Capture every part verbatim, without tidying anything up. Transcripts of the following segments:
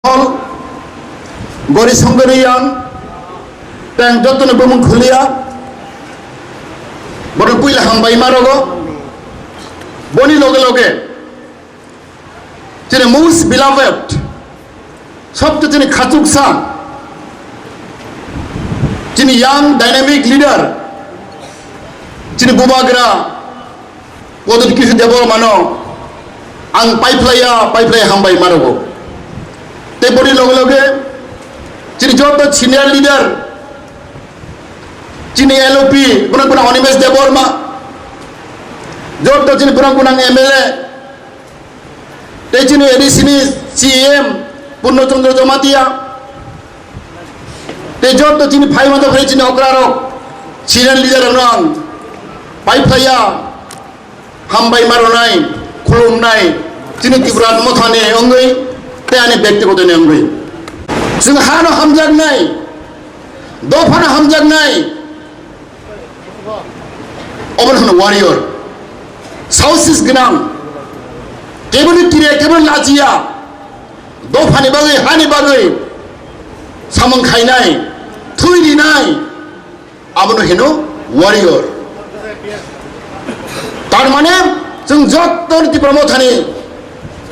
Hol, Gori Songori yang, tang jotono bumung khuliya, borok puila hambai marogo, boni loge loge, chini most beloved, sobto chini khachuksa, chini young dynamic leader, chini bubagra, Wadon Kishore Debbarmano ang paiphlaiya, paiphlaiya hambai marogo. Tei boni loge loge chini joto senior leader, chini L O P, borok borok Animesh Debbarma, joto chini borok borok M L A, tei chini A D C ni C E M Purno Chandra Jamatia, tei joto chini phaima dophani chini okrarok, senior leader rokno ang paiphlaiya, hambai maronai, khulumnai, chini Tipra Mothani wngwi, tei ani bektigotoni wngwi. Chwng hano hamjaknai, dophano hamjaknai, obono hwno warrior. Sausis gwnang, keboni kire, keboni lachiya, dophani bagwi, hani bagwi samung khainai, thwi rinai, abono hino warrior. Tar mane, chwng joto Tipra Mothani,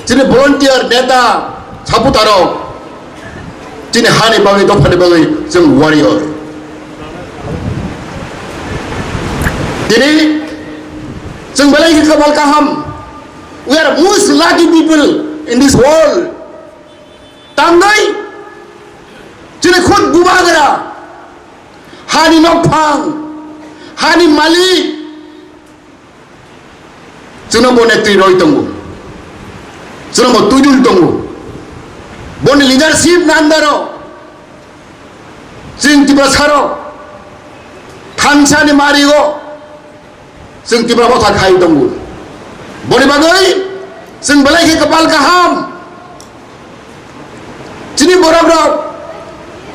chini volunteer, neta, supporterrok, chini hani bagwi, dophani bagwi chwng warrior. Tini chwng belai khe kabal kaham. We are most lucky people in this world. Tangwi chini khud bubagra, hani nokphang, hani malik, chwngno bo netri roi tongo, chwngno bo twijul tongo, boni leadership ni under o chwng Tiprasarok thansa ni mari o chwng Tipra Motha khai tongo. Boni bagwi chwng belai khe kwpal kaham. Chini borok rok,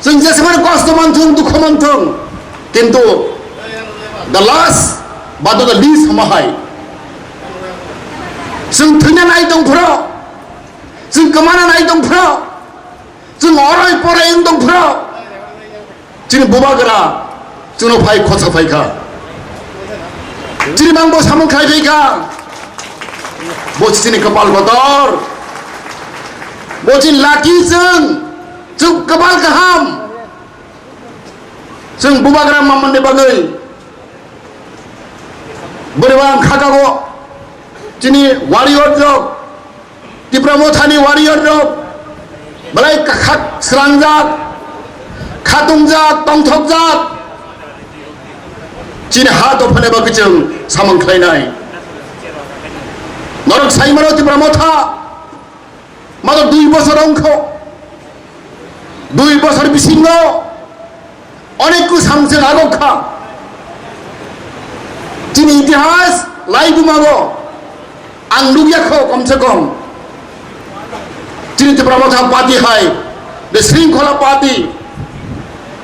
chwng jesemani kosto manthung, dukhu manthung, kintu the last but not the least hama hai, chwng thwina nai tong phro, chwng kwmana nai tong phro, chwng oroi porai wng tong phro, chini bubagra chwngno phai khotsa phai kha. Chini mang bo samung khai phai kha. Bo chini kwpal kotor. Bo chini lucky chwng. Chwng kwpal kaham. Chwng bubagra mamani bagwi. Bwrwi ang khakago. Chini warrior rok. Tipra Mothani warrior rok belai kha-, kha-, srangjak, khatungjak, tongthokjak. Chini ha dophani bagwi chwng samung khlainai. Norok sai mano Tipra Motha, matro dui bosor wngkho. Dui bosor bisingo onek kwsang chwng agok kha. Chini itihas laibumago ang nukya kho, kom se kom. Chini Tipra Motha party hai, the Shringkhola party,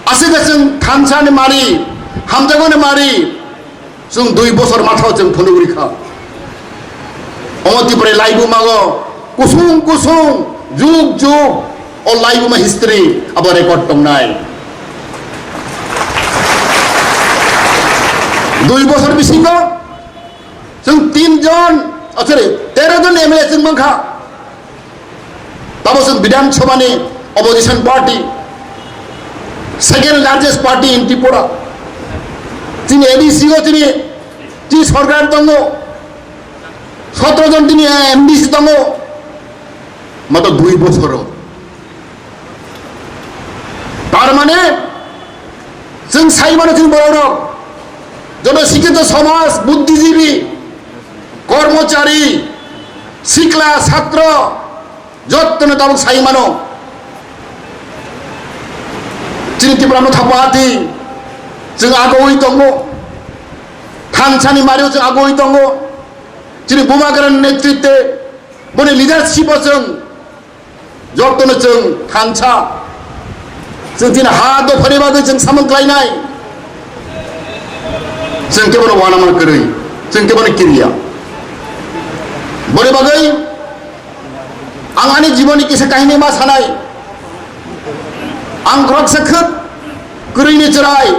aswk khe chwng thansa ni mari, hamjago ni mari, chwng dui bosor mathao chwng phunugwi kha. Omo Tipra laibumago kusung kusung, jug jug, o laibuma history abo record tongnai. Dui bosor bisingo chwng tin jon, oh, sorry, tero jon M L A chwng mankha. Tabo chwng Bidhan Sabha ni opposition party, second largest party in Tripura. Chini A D C o chini, chini sorkar tongo. Sotro jon tini M D C tongo, matro dui bosoro. Tar mane, chwng sai mano chini bororok, joto sikkito somaj, buddhijibi, kormochari, sikla, satro, jottono tabuk sai mano. Chini Tipra Motha party, chwng agoi tongo, thansani mario chwng agoi tongo. Chini bubagrani netritwe, boni leadership o chwng jotono chwng thansa, chwng chini ha dophani bagwi chwng samung khlainai. Chwng kebono uanama kwrwi, chwng kebono kiriya. Boni bagwi ang ani jiboni kisa kahini ma sanai. Ang khoroksa khwk kwrwini chwrai,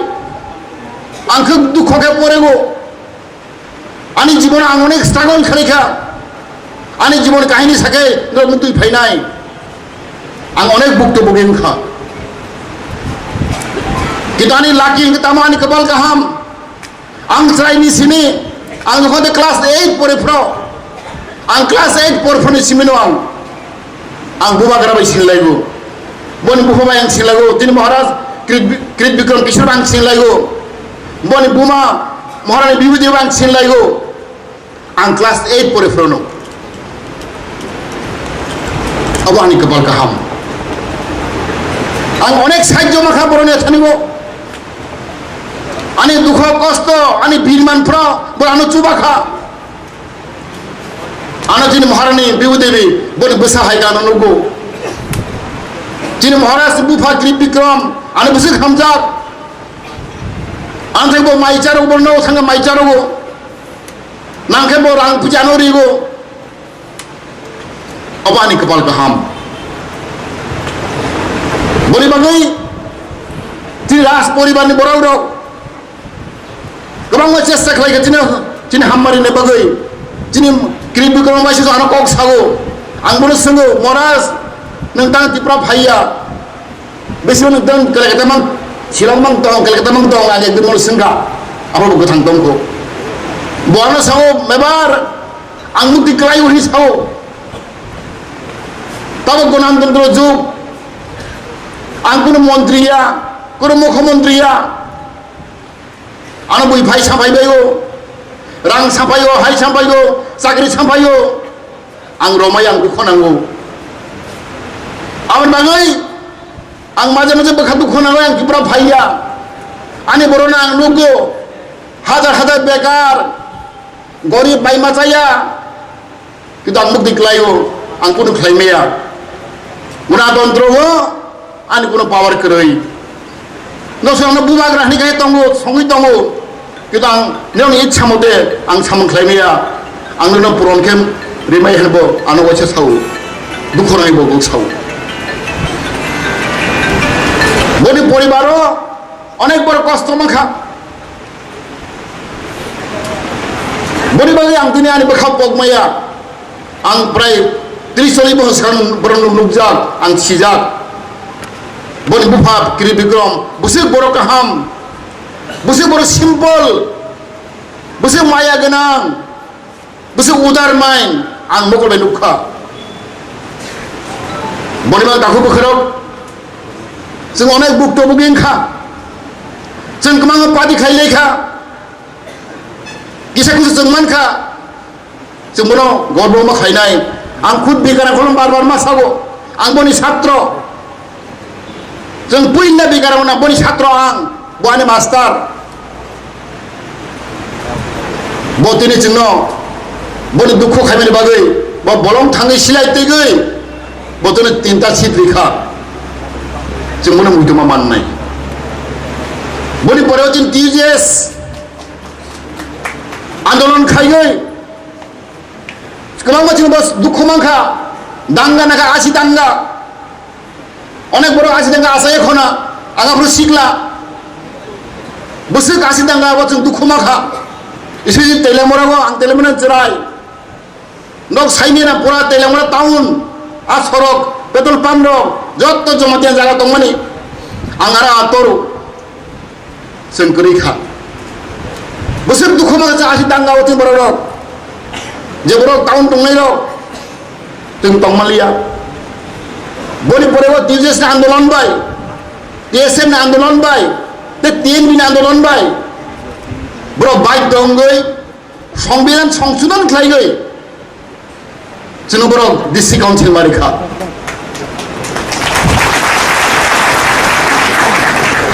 ang khwk dukho khe porego. Ani jibon ang onek struggle khlaikha. Ani jibon kahini sakhe norok mutwi phainai. Ang onek bukto bugi wngkha. Kintu ani lucky hwnkhe tamo ani kwpal kaham. Ang chwraini simi, ang jokhon de class eight pore phro, ang class eight pore phro ni simi no ang, ang bubagra bai sinlaigo, boni bupha bai ang sinlaigo, tini Maharaj Krit, Krit Bikram Kishore bai ang sinlaigo, boni buma Maharani Bibhuti bai ang sinlaigo, ang class eight pore phro no. Abo ani kwpal kaham. Ang onek sahajyo mankha boroni thanigo. Ani dukho kosto, ani birman phro, bo ano chubakha. Ano chini Maharani Bibhuti Devi, boni bwsa hai gana nugo. Chini Maharaj bupha Krit Bikram, ano bwswk hamjak. Ano thai bo mai charogo, bono thangkhe mai charogo. Nangkhe bo rang puja no rigo. Abo ani kwpal kaham. Boni bagwi chini Raj poribarni borok rok kwbangma chesta khlaikha chini, chini hammarini bagwi. Chini Krit Bikram bai se ano kok sago. Ang bono swngo, "Maharaj, nwng tang Tripura phaiya?" Bisi nwng tang Kolkata mang, Shillong mang tong, Kolkata mang tong, ang ekdin bono swngkha. Abo bo kwthang tongkho. Bo ano sao, "Mebar, ang mukti kwlai," hwnwi sao. Tabo Ganatantro jug. Ang kuno montri ya, kuno mukhyamantri ya. Ano bui phai saphai bai o, rang saphai o, hai saphai o, chakri saphai o. Ang romai ang dukho nango. Aboni bagwi ang maje maje bwkha dukho nango, ang Tripura phaiya. Ani borokno ang nukgo, hajar hajar bekar, gorib bai ma chaya. Kintu ang mukti kwlaio, ang kunu khlai maya. Ganatantro o ani kunu power kwrwi. Nosong no bubagra hwnwi khai tongo, songwi tongo. Kintu ang nini ichha mote ang samung khlai maya. Ang nono puron khe rimai hwnbo ano waisa sao. Dukho nai bo sao. Boni poribaro onek bor kosto mankha. Boni bagwi ang tini ani bwkha pokmaya. Ang prai tris chollish bochor swkang borokno nukjak, ang sijak. Boni bupha Krit Bikram, bwswk borok kaham, bwswk borok simple, bwswk maya gwnang, bwswk udar mind, ang mokol bai nukha. Boni bagwi takhuk bwkhwrok, chwng onek bukto bugi wngkha, chwng kwbangma party khlai laikha. Kisa kusu chwng mankha, chwng bono gorbo ma khlainai. Ang khud Bikaram khulum bar bar ma sago, ang boni satro. Chwng puila Bikaram na boni satro ang, bo ani master. Bo tini chwngno boni dukhu khaimani bagwi, bo bolong thangwi silai twigwi, bo tini tinta seat rikha. Chwng bono muitoma mannai. Boni pore o chwng T U J S andolon khaiwi kwbangma chwng bo dukhu mankha, danga nakha, asi danga. Onek borok asi danga asai khona, ang aphuru sikla. Bwswk asi danga bo chwng dukhu mankha. Isi Teliamura o ang Teliamura chwrai. Nok saimina pura Teliamura town, a sorok, petrol pump rok, jotto Jamatia jaga tongmani, ang aro a toru, chwng kwrwi kha. Bwswk dukhu mankha chwng asi danga o chwng borok rok, je borok town tongnai rok, chwng tongmaliya. Boni pore o T U J S ni andolon bai, T S F ni andolon bai, tei T N V ni andolon bai, borok bai tongwi Songbidan songsodon khlaiwi chwngno borok D C Council mari kha.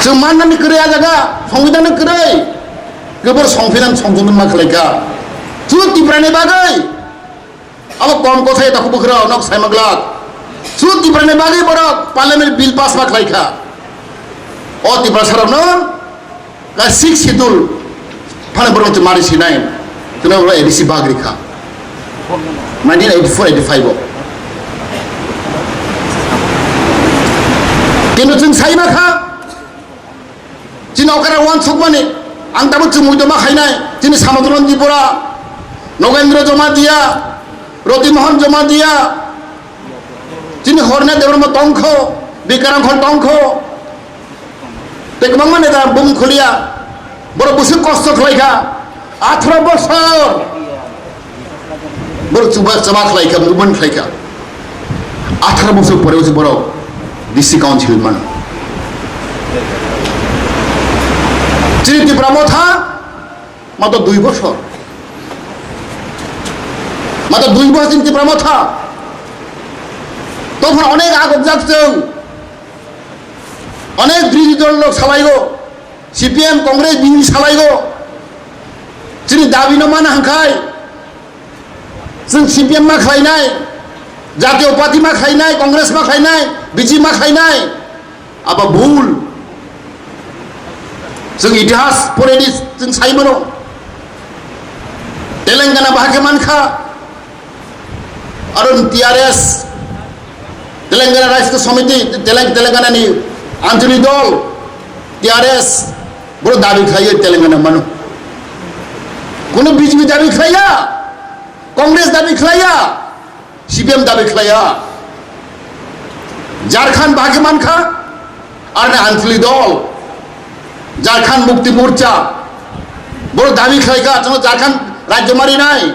Chwng mannani kwrwi a jaga, Songbidan ni kwrwi. Kebor Songbidan songsodon ma khlai kha. Chwng Tiprani bagwi abo kom kothai takhuk bwkhwrok nok saima glak. Chwng Tiprani bagwi borok Parliament bill pass ma khlai kha. O Tiprasarokno Ka sixth schedule phano borok mari sinai. Tino A D C bagri kha. Nineteen eighty-four eighty-five o. T Eno chwng sai ma kha, chini okra uansukmani, ang tabuk chumui tongma khainai, chini Samadhan Tripura, Nogendra Jamatia, Roti Mohan Jamatia, chini Horna Debbarma tongkho, Bikaram Khol tongkho, tei kwbangma neta bung khuliya, borok bwswk kosto khlai kha, atharo bosor. Borok chuba chaba khlai kha, movement khlai kha. Atharo bosor pore se borok D C council mano. Chini Tipra Motha mato dui bosor. Mato dui bosor chini Tipra Motha. Tophano onek agobjak chwng. Onek birodhi dol rok salaigo. C P M, Congress, B J P salaigo. Chini dabi no mana hwnkhe. Chwng C P M ma khlainai, Jatiyo Party ma khlainai, Congress ma khlainai, B J P ma khlainai, abo bhul. Chwng itihas poredi chwng sai mano. Telangana bahai khe mankha, aro T R S, Telangana Rashtra Samiti, Telang-, Telangana ni Anjali Dol, T R S, boro dabi khlaiyo Telangana mano. Kuno B J P dabi khlaiya, Congress dabi khlaiya, C P M dabi khlaiya. Jharkhand bahai khe mankha, arni Anjali Dol, Jharkhand Mukti Morcha, boro dabi khlaikha, chwngno Jharkhand rajyo marinai.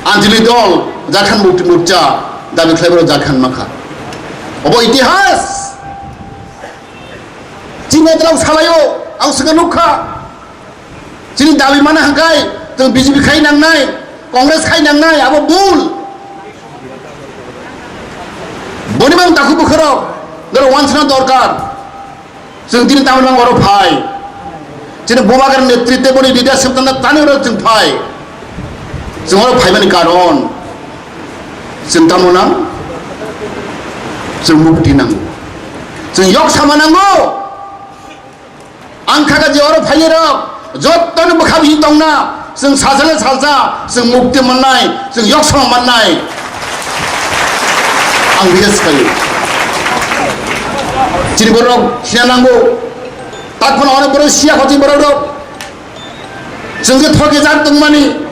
Anjali Dol, Jharkhand Mukti Morcha, dabi khlai boro Jharkhand mankha. Obo itihas. Chini netarok salaio, ang swkang nukha. Chini dabi mana hwnkhe, chwng B J P khai nangnai, Congress khai nangnai, abo bul. Boni bang dakhu bwkhwrok, norok wansana dorkar. Chwng tini tamo nang oro phai. Chini Bubagra netritwe boni leadership tangna tani oro chwng phai. Chwng oro phaimani karon. Chwng tamo nang? Chwng mukti nango. Chwng yok sama nango. Ang kha kha je oro phaiyarok, jottoni bwkha bisi tongna, chwng salsa le salsa, chwng mukti mannai, chwng yoksong mannai. Ang request khaio. Chini borok sina nango. Tak phano onek borok siya kho chini borok rok. Chwng je thoke jak tongmani,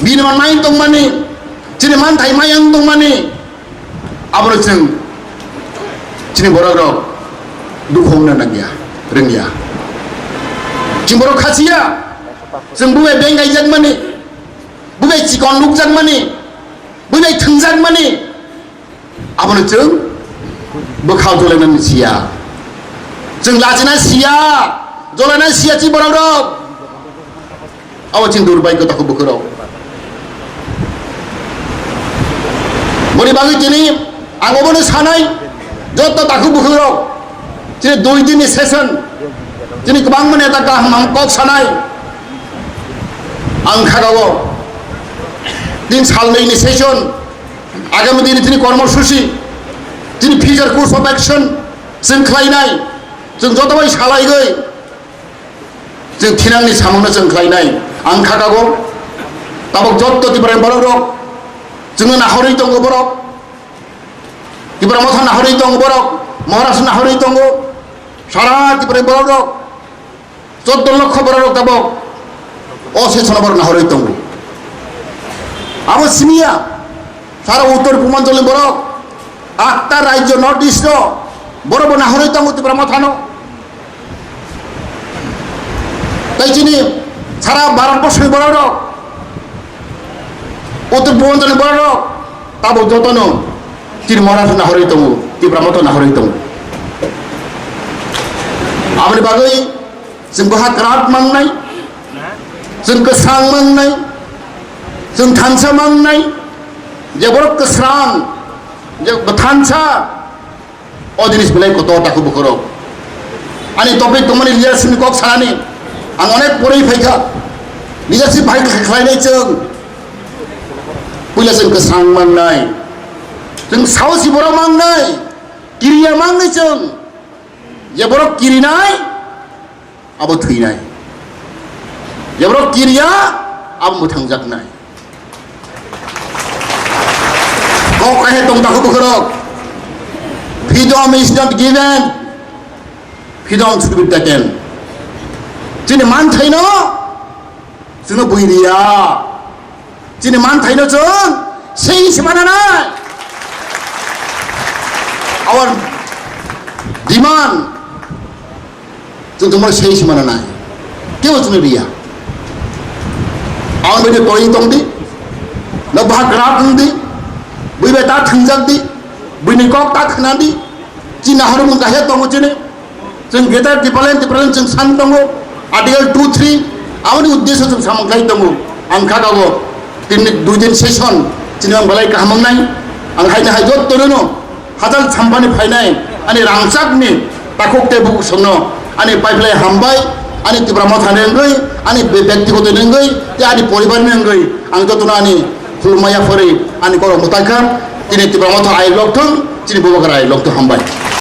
bini man mai tongmani, chini man thai mai ang tongmani. Abono chwng chini borok rok dukhu wngna nangya, rwngya. Chini borok khasiya, chwng bubai beng kaijakmani, bubai chikon nukjakmani, bubai thwngjakmani, abono chwng bwkha jolainani siya. Chwng lachina siya, jolaina siya chini borok rok. Abo chini durbhagyo takhuk bwkhwrok. Boni bagwi tini ang obono sanai, joto takhuk bwkhwrok, chini dui dinni session, chini kwbangma neta kaham ham kok sanai. Ang kha o tin salnwini session, agami dini tini kormosuchi, tini future course of action chwng khlainai, chwng joto bai salaigwi. Chwng thinangni samungno chwng khlainai. Ang kha kago, tabuk jotto Tiprani borok rok chwngno nahorwi tongo borok. Tipra Motha nahorwi tongo borok, Maharashtra nahorwi tongo. Sara Tiprani borok rok choddo lokho borok rok tabuk o session borok nahorwi tongo. Abo simiya, sara Uttor Purbanchal ni borok, atta rajyo North East o borok bo nahorwi tongo Tipra Mothano. Tei chini sara Bharat borsoni borok rok, Uttor Purbanchal ni borok rok, tabuk jotono chini Maharashtra nahorwi tongo, Tipra Motha nahorwi tongo. Aboni bagwi chwng bwkha kwrak mangnai, chwng kwsang mangnai, chwng thansa mangnai, je borok kwsang, je thansa, o jinis belai kotor takhuk bwkhwrok. Ani topic tongmani leadership ni kok sanani, ang onek porwi phaikha, leadership bai khlainai chwng, puila chwng kwsang mangnai, chwng saosi borok mangnai, kiriya mangnai chwng, je borok kirinai, abo thwinai. Jeborok kiriya, abo mwthangjaknai. Kok ahe tong takhuk bwkhwrok. Freedom is not given, freedom should be taken. Chini manthaino chwngno bui riya. Chini manthaino chwng sei se mana nai. Our demand chwng tongmani sei se mana nai. Kebo chwngno riya. Ang bini koi tong di. No bahag rak di. Bui bai ta thangjak di. Buini kok ta khna di. Chini harumung kahya tongo chini. Chwng Greater Tipraland, Tipraland chwng san tongo, Article two three, aboni uddesyo chwng samung khlai tongo. Ang kha kago, tini dui din session, chini ang belai kaham wngnai. Ang haino hai jotto no, hachal sampani phainai, ani rangchakni takhuk tei bukhuk songno, ani paiphlai hambai, ani Tipra Motha ni wngwi, ani be-, bektigoto ni wngwi, tei ani poribar ni wngwi, ang jotono ani khulumma yaphari, ani korok mwtaikha, tini Tipra Motha ayuk lok thung, chini Bubagra ayuk lok thung, hambai.